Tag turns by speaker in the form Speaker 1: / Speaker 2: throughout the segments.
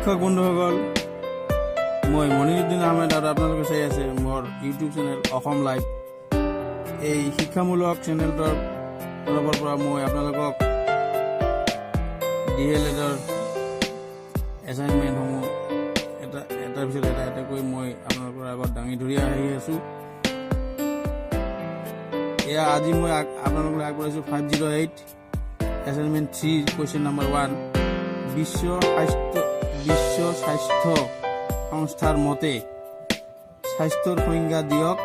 Speaker 1: শিক্ষক বন্ধুসকল, মই মনিৰুদ্দিন আহমেদ আৰু আপোনালোকে চাই আছে মোৰ ইউটিউব চেনেল অসম লাইভ। এই শিক্ষামূলক চেনেলটোৰ তৰফৰ পৰা মই আপোনালোকক ডি এল এডৰ এছাইনমেণ্টসমূহ এটা এটাৰ পিছত এটা এটাকৈ মই আপোনালোকৰ আগত দাঙি ধৰি আহি আছোঁ। এয়া আজি মই আপোনালোকলৈ আগবঢ়াইছোঁ 508 assignment 3, question number 1। বিশ্ব স্বাস্থ্য সংস্থাৰ মতে স্বাস্থ্যৰ সংজ্ঞা দিয়ক।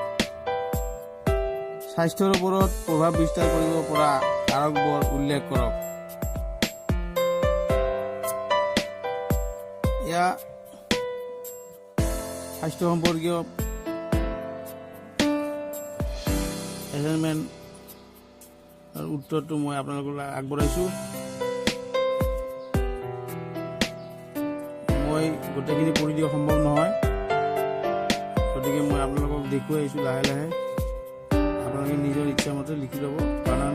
Speaker 1: স্বাস্থ্যৰ ওপৰত প্ৰভাৱ বিস্তাৰ কৰিব পৰা কাৰকবোৰ উল্লেখ কৰক। এয়া স্বাস্থ্য সম্পৰ্কীয় এছাইনমেণ্ট উত্তৰটো মই আপোনালোকলৈ আগবঢ়াইছোঁ। মই গোটেইখিনি পঢ়ি দিয়া সম্ভৱ নহয়, গতিকে মই আপোনালোকক দেখুৱাই আহিছোঁ লাহে লাহে। আপোনালোকে নিজৰ ইচ্ছামতে লিখি ল'ব, কাৰণ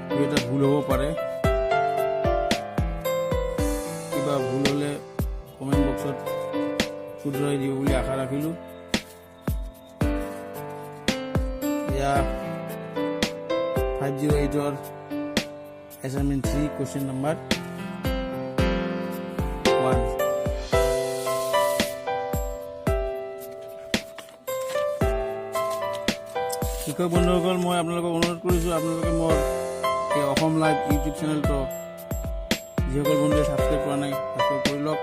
Speaker 1: দুই এটা ভুল হ'ব পাৰে। কিবা ভুল হ'লে কমেণ্ট বক্সত শুধৰাই দিব বুলি আশা ৰাখিলোঁ। এয়া 508ৰ assignment 3, question number 1। শিক্ষক বন্ধুসকল, মই আপোনালোকক অনুৰোধ কৰিছোঁ, আপোনালোকে মোৰ এই অসম লাইভ ইউটিউব চেনেলটো যিসকল বন্ধুৱে ছাবস্ক্ৰাইব কৰা নাই, ছাবস্ক্ৰাইব কৰি লওক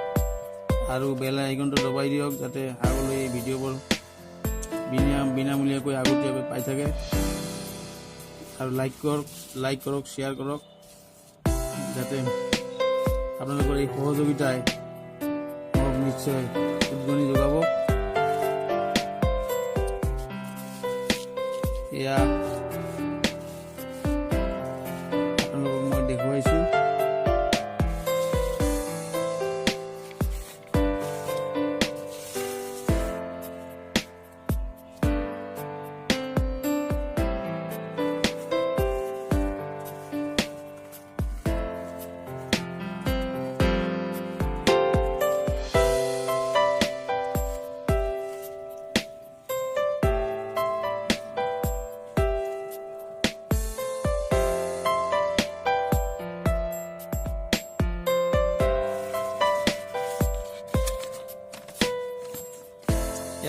Speaker 1: আৰু বেল আইকনটো দবাই দিয়ক, যাতে আগলৈ এই ভিডিঅ'বোৰ বিনামূলীয়াকৈ আগতীয়াকৈ পাই থাকে। আৰু লাইক কৰক, শ্বেয়াৰ কৰক, যাতে আপোনালোকৰ এই সহযোগিতাই মোক নিশ্চয় উদগনি যোগাব। এয়া আপোনালোকক মই দেখুৱাইছোঁ।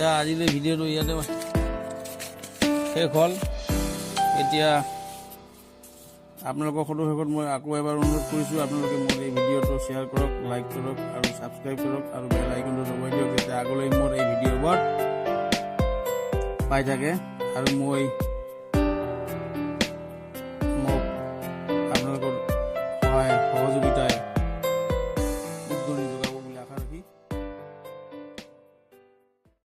Speaker 1: এয়া আজিলৈ ভিডিঅ'টো ইয়াতে শেষ হ'ল। এতিয়া আপোনালোকৰ সদৌ শেষত মই আকৌ এবাৰ অনুৰোধ কৰিছোঁ, আপোনালোকে মোৰ এই ভিডিঅ'টো শ্বেয়াৰ কৰক, লাইক কৰক আৰু ছাবস্ক্ৰাইব কৰক আৰু বেল আইকনটো দবাই দিয়ক, যাতে আগলৈ মোৰ এই ভিডিঅ'বোৰ পাই থাকে। আৰু মই